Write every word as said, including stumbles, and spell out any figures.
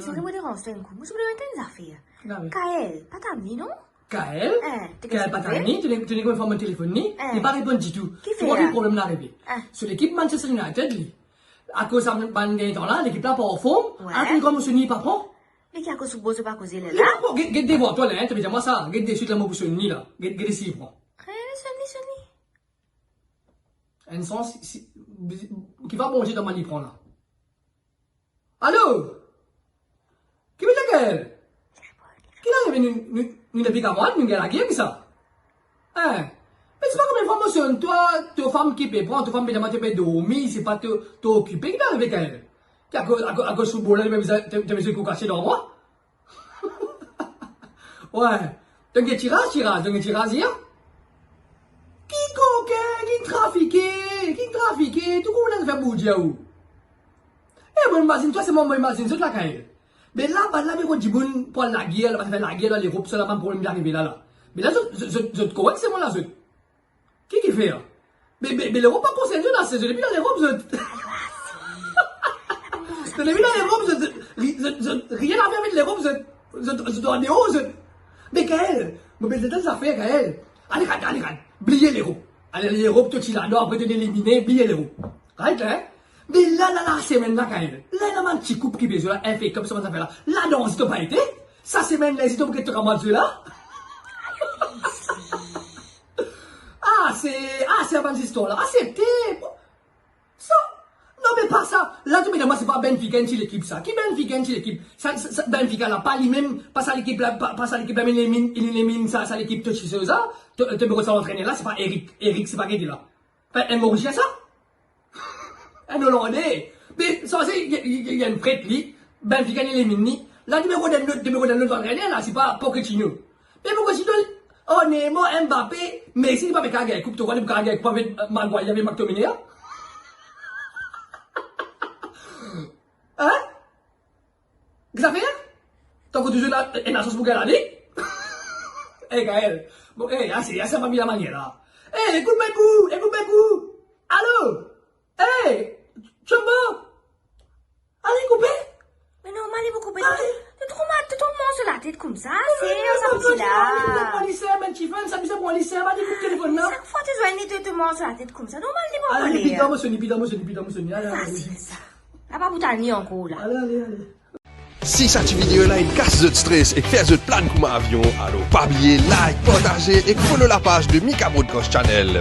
Sori, mo deranz twa enn kou. Mo ti pou demann twa enn zafer. Ki lavi? Kael, pa tann li, non? Kael? Eh, to Kael pa tann li, to ne, to ne konn fer mo telefonn li, eh, li pa reponn ditou. Ki fer? Ki problem la arive? Eh. So lekip Manchester United li, akoz sa bann dernie tan la, lekip la pa anform, wi, akoz mo sonn li pa pran. Me ki akoz ou boz pa koze li la? Li pa pran, get, get devan twa la, hein, to pe dir mwa sa, get deswit la mo pou sonn li la, get, get si li pran. Eh, sonn li, sonn li. Enn sans, si, si, ki va Bondie dan mo li pran la. Alo? Ki bizin Kael? Ki lavi nou, nou, nou nepli kamarad, nou gagn lagir ki sa? Hein? Me ti pa konbien fwa mo sonn twa, to fam ki pe pran, to fam pe dir mwa to pe dormi, se pa to, to okipe, ki lavi Kael? Ki akoz, akoz, akoz foutbol la, to pe bizin, to, to bizin kour kasiet ar mwa? Wi. Donk, ti raz, ti raz, donk, ti raz, ya. Ki kokin, ki trafike, ki trafike, tou kouma fer boudie ou. Eh, mo imazinn twa, se mwa, mo imazinn zot la, Kael. Me la, bann la, me kot dimoun pou al lager, la, fer lager, la, Lerop, sa, la, bann problem ki arive la, la. Me la, zot, zot, zot, zot korek, se mwa la, zot. Ki ki fer? Me, me, me Lerop pa konsern zot la, se zot depi dan Lerop, zot. Zot depi dan Lerop, zot, zot, zot, zot, rien a fer avek Lerop, zot, zot, zot an deor, zot. Me Kael, mo pe dir twa enn zafer, Kael. Ale, ale, ale, bliye Lerop. Ale, Lerop, to ti ladan, apre to elimine, bliye Lerop. Right, hein? Me la, la, la, semenn la, Kael, la, ena bann ti koup ki pe zwe la, F A Cup, sa bann zafer la. La, dan, si to pa ete, sa semenn la, si to pou get to kamarad zwe la. Ah, se, ah, se bann zistwar la. Asepte. Sa, non, me pa sa. La, to pe dir mwa, se pa Benfica enn ti lekip sa. Ki Benfica enn ti lekip? Sa, sa, sa, Benfica la, pa limem, pa sa lekip la, pa, pa sa lekip la, me li eliminn, li eliminn sa, sa lekip to ti so sa. To, to pe kot sa antrener la, se pa Erik. Erik, se pa ki la. Enn Morisien sa? Enn Olande. Me sa, se, li, li, li, li enn fret, li. Benfica, li eliminn li. La, to pe kot enn lot, to pe kot enn lot antrener la, se pa Pochettino. Me Pochettino, oh, Neymar, Mbappé, Messi, li pa pe kapav gagn koup, to krwar li pou kapav gagn koup avek, euh, Maguire, avek McTominay, hein? Hein? Ki zafer? Tankou touzour ena, ena sans pou gagn lalig. Eh, Kael. Bon, eh, ase, ase, pa vinn lamanier la. Eh, ekout mwa enn kou, ekout mwa enn kou. Alo? Eh, Chombo? Ale koupe? Me normal, li pou koupe. Ay. To, to trouv mwa, to, to trouv mwa so latet koumsa, me, se, me, sa me, piti la. Li pran li ser, bann tifen, sa bizin pran li ser, pa li koup telefon la. Sak fwa to zwenn li, to, to trouv mwa so latet koumsa. Normal, li pou koupe. Ale, pli tar mo soni, pli tar mo soni, pli tar mo soni. Ale, ale, ale. Fasil sa. Apa pou tann li ankor la. Ale, ale, ale. Si sa ti video la inn kas zot stres ek fer zot plann kouma avion, alor pa bliye like, partaze ek follow lapaz de Mika Broadcast Channel.